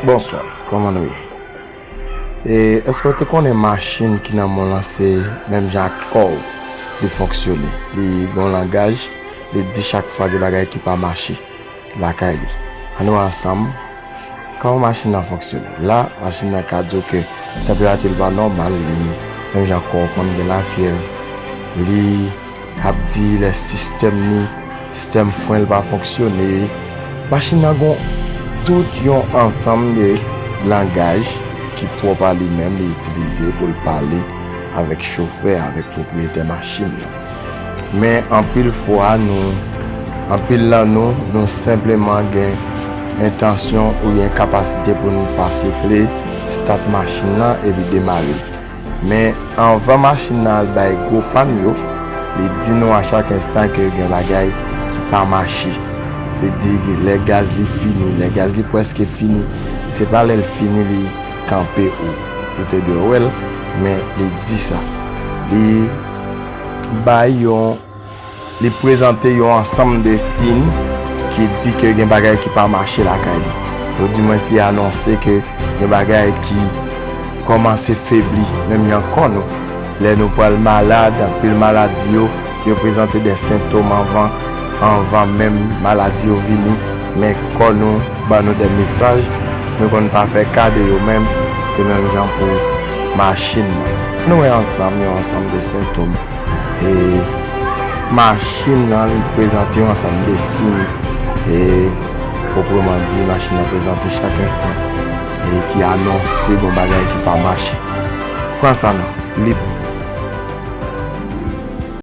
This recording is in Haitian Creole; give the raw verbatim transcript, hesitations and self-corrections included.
Bonswa, kòman nou ye? E èske w te konnen machin ki nan men w lan se menm jan ak kò w li fonksyone? Li gen yon langaj, li di chak fwa gen bagay ki pa mache lakay li. Ann wè ansanm kòman machin nan fonksyone. La, machin nan ka di w ke tanperati l pa nòmal, li menm jan kò w konn gen lafyèv, li ap di lè sistèm li, sistèm fren l pa fonksyone. Machin nan gon tout yon ansanm de langaj ki pwòp a li menm, li itilize pou l pale avèk chofè, avèk pwopriyetè machin nan. Men anpil fwa nou, anpil lan nou, nou senpleman gen entansyon oubyen kapasite pou nou pase kle, stat machin nan epi demare l. Men anvan machin nan al bay gwo pàn yo, li di nou a chak enstan ke gen bagay ki pa mache. Li di lè gaz li fini, lè gaz li prèske fini, se pa lè l fini li kanpe ou, ou te dwe wè l, men li di sa. Li bay yon, li prezante yon ansanm de siy ki di ke gen bagay ki pa mache lakay li. Ou dimwens li anonse ke gen bagay ki kòmanse febli, menm jan kò nou. Lè nou pral malad, anpil maladi yo, yo prezante de sentòm anvan, anvan menm maladi yo vini, men kò nou ban nou de mesaj, nou konn pa fè ka de yo menm, se menm jan pou machin nan. Nou wè ansanm yon ansanm de sentòm. E machin nan, li prezante yon ansanm de siy, e pwopreman di, machin nan prezante chak enstan, e ki anonse gon bagay ki pa mache. Pran sa non, li